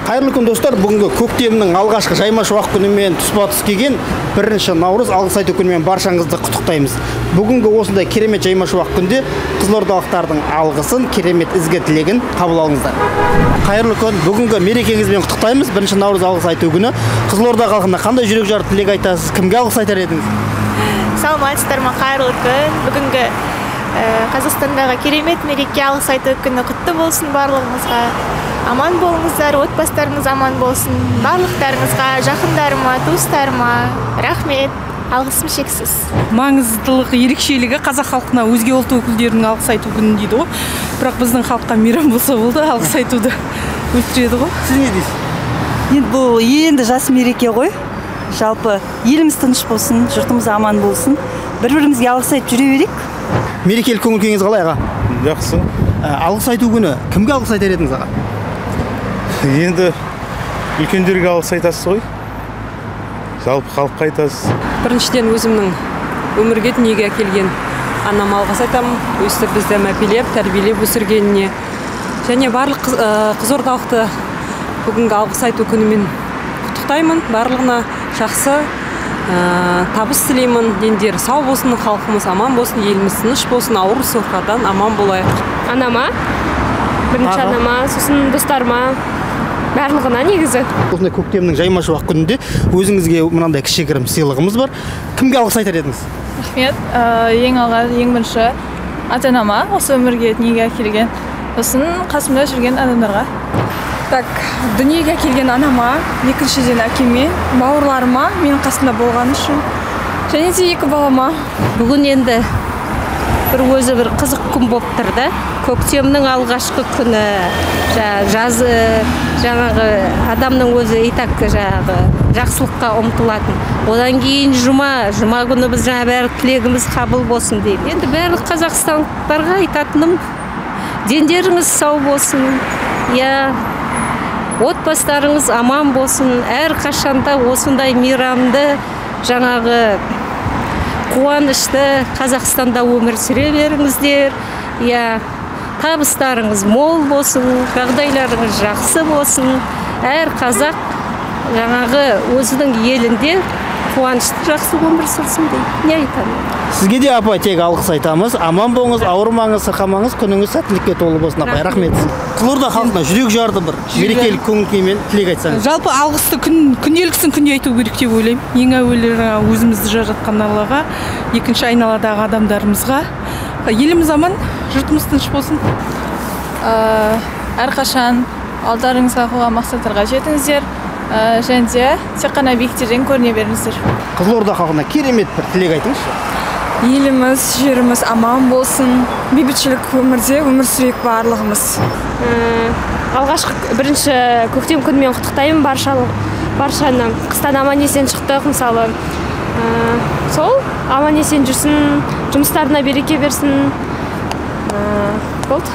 Қайырлы күн, достар. Бүгінгі көктемнің алғашқы жайма шуақ күнімен тұспа-тұс келген 1 наурыз алғыс айту күнімен баршаңызды құттықтаймыз. Бүгінгі осындай керемет жайма шуақ күнде қызылордалықтардың алғысын, керемет ізгі тілегін қабыл алыңыздар. Қайырлы күн. Бүгінгі мерекеңізбен құттықтаймыз. 1 наурыз алғыс айту күні. Қызылорда халқына қандай жүрек жарып тілек айтасыз? Кімге алғыс айтар едіңіз? Саламатсыздар ма, қайырлы күн. Бүгінгі Қазақстандағы керемет мереке алғыс айту күні құтты болсын барлығыңызға. Аман болыңыздар, отбасыларыңыз аман болсын. Барлықтарыңызға, жақындарыма, туыстарыма рахмет, алғысым шексіз. Маңыздылығы, ерекшелігі қазақ халқына өзге ұлт өкілдерінің алғыс айту күні дейді ғой. Бірақ біздің халыққа мейрам болса болды, алғыс айтуды өлтіреді ғой. Сіз не дейсіз? Енді бұл енді жас мереке ғой. Жалпы еліміз тыныш болсын, жұртымыз аман болсын. Бір-бірімізге алғыс айтып жүре берейік. Мерекелік көңіл күйіңіз қалай, аға? Жақсы. Алғыс айту күні кімге алғыс айтар едіңіз, аға? Енді үлкендерге алғыс айтасыз ғой. Жалпы халыққа айтасыз. Біріншіден өзімнің өмірге, дүниеге әкелген анама алғыс айтамын. Өстіп бізді мәпелеп, тәрбиелеп өсіргеніне. Және барлық қызылордалықты бүгінгі алғыс айту күнімен құттықтаймын. Барлығына жақсы табыс тілеймін. Дендері сау болсын, халқымыз аман болсын, еліміз тыныш болсын, ауру сырқаттан аман болайық. Анама, бірінші анама, сосын достарыма, барлығына негізі. Осындай көктемнің жайма шуақ күнінде өзіңізге мынандай кішігірім сыйлығымыз бар. Кімге алғыс айтар едіңіз? Рахмет. Ең алға, ең бірінші ата-анама, осы өмірге, дүниеге әкелген, сосын қасымда жүрген адамдарға. Так, дүниеге әкелген анама, екіншіден әкеме, бауырларыма, менің қасымда болған үшін, және де екі балама. Бүгін енді бір өзі бір қызық күн болып тұр да. Көктемнің алғашқы күні, жаз, жаңағы адамның өзі и так жаңағы жақсылыққа ұмтылатын. Одан кейін жұма күні біз жаңа бәрі тілегіміз қабыл болсын деймін. Енді барлық қазақстандықтарға айтатыным, дендеріңіз сау болсын, я отбасыларыңыз аман болсын, әрқашанда осындай мейрамды, жаңағы қуанышты Қазақстанда өмір сүре беріңіздер. Я табыстарыңыз мол болсын, жағдайларыңыз жақсы болсын. Әр қазақ жаңағы өзінің елінде қуанышты жақсы өмір сүрсін дейді. Не айтамын? Сізге де, апай, тек алғыс айтамыз. Аман болыңыз, ауырмаңыз, сырқамаңыз, күніңіз сәттілікке толы болсын, апай. Рахмет. Қызылорда халқына жүрек жарды бір мерекелік көңіл күймен тілек айтсаңыз. Жалпы алғысты күнделіксін күнде айту керек деп ойлаймын. Ең әуелі өзімізді жаратқан Аллаға, екінші айналадағы адамдарымызға. Еліміз аман, жұртымыз тыныш болсын. Әрқашан алдарыңызға қойған мақсаттарға жетіңіздер. Және де тек қана биіктерден көріне беріңіздер. Қызылорда халқына керемет бір тілек айтыңызшы. Еліміз, жеріміз аман болсын, бейбітшілік өмірде өмір сүрейік барлығымыз. Алғашқы бірінші көктем күнімен құттықтаймын баршаны. Қыстан аман есен шықтық, мысалы. Сол аман есен жүрсін, жұмыстарына береке берсін. Болды.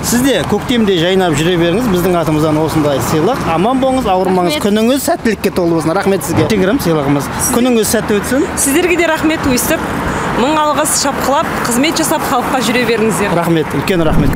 Сіз де көктемде жайнап жүре беріңіз. Біздің атымыздан осындай сыйлық. Аман болыңыз, ауырмаңыз, күніңіз сәттілікке толы болсын. Рахмет сізге. Кішігірім сыйлығымыз. Күніңіз сәтті өтсін. Сіздерге де рахмет, өстіп мың алғыс, шапқылап, қызмет жасап халыққа жүре беріңіздер. Рахмет, үлкен рахмет.